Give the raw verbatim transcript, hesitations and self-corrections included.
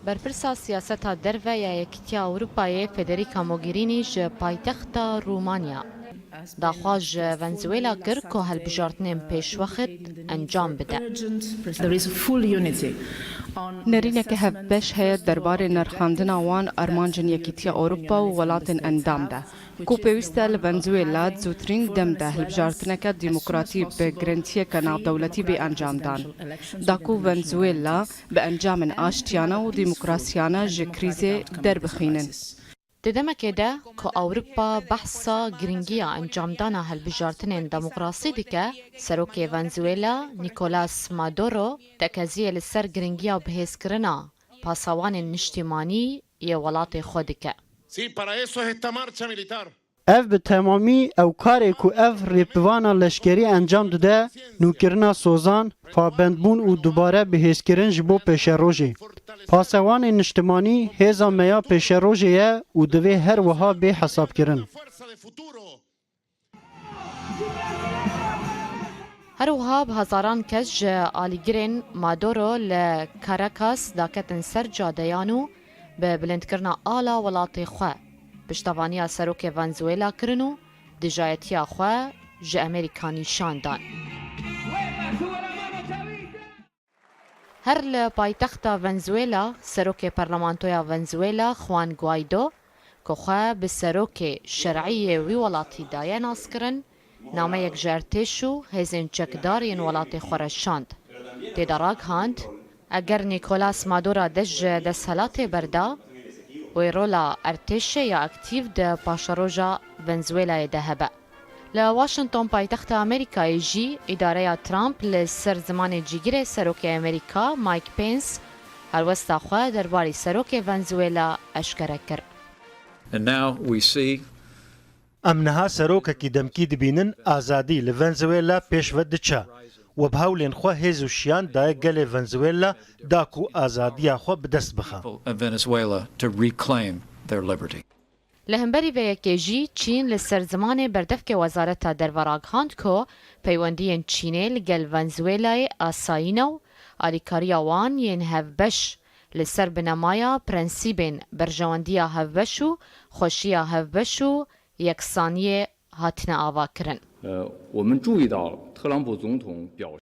Berpirsa siyaseta derve ya Yekîtiya Ewropayê Federica Mogherini ji paytexta Romanya daxwaz ji Venezuela kir ku hilbijartinên pêşwext encam bide. There is full unity on the Nerîneke hevbeş heye derbarê nirxandina wan armancên Yekîtiya Ewropa û welatên endam de, ku pêwîst e li Venezuela di zûtirîn dem de hilbijartineke demokratî bi girintiyeke navdewletî bê encamdan, da ku Venezuela bi encamên aştiyane û demokrasiyane ji krîzê derbixînin. Di demekê de ku Ewropa behsa girîngiya encamdana hilbijartinên demokrasî dike, serokê Venezuela Nicolas Maduro tekeziyê li ser girîngiya bihêzkirina pasewanên niştimanî yê welatê xwe dike. Sí, para eso es esta marcha militar. Ev bi temamî ew karê ku ev rêpivana leşkerî encam dide, nûkirina sozan, pabendbûn û dubare bihêzkirin ji bo pêşerojê. Pasewanên niştimanî hêza me ya pêşerojê ye û divê her wiha bê hesabkirin. Fuerza de futuro. Her wiha bi hezaran kes ji alîgirên Maduro li Caracas daketin ser cadeyan û bi bilindkirina ala welatê xwe, piştevaniya serokê Venezuela kirin û dijayetiya xwe ji Amerîka nîşan dan. Her li paytexta Venezuela, serokê Parlamentoya Venezuela Juan Guaido, ku xwe bi serokê şer'î yê wî welatî daye naskirin, nameyek ji artêş û hêzên çekdar yên welatê xwe re şand. Tê de ragihand, eger Nicolas Maduro dest ji desthilatê berda, wê rola artêşê ya aktîf di paşeroja Venezuelayê de hebe. Li Washington, paytexta Amerîkayê jî, îdareya Trump li ser zimanê cîgirê serokê Amerîka Mike Pence helwesta xwe derbarî serokê Venezuela eşkere kir. And now we see Em niha serokekî demkî dibînin, azadî li Venezuela pêş ve diçe. We bi hewlên xwe hêz û şiyan daye gelê Venezuela da ku azadiya xwe bi dest bixe. people of Venezuela to reclaim their liberty. Li hemberî vê yekê jî Çîn li ser zimanê berdevkê Wezareta Derve ragihand ku peywendiyên Çînê li gel Venezuelayê asayî ne û alîkariya wan yên hevbeş li ser binemaya prensîbên berjewendiya hevbeş û xweşiya hevbeş û yeksaniyê hatine avakirin. 呃，我们注意到特朗普总统表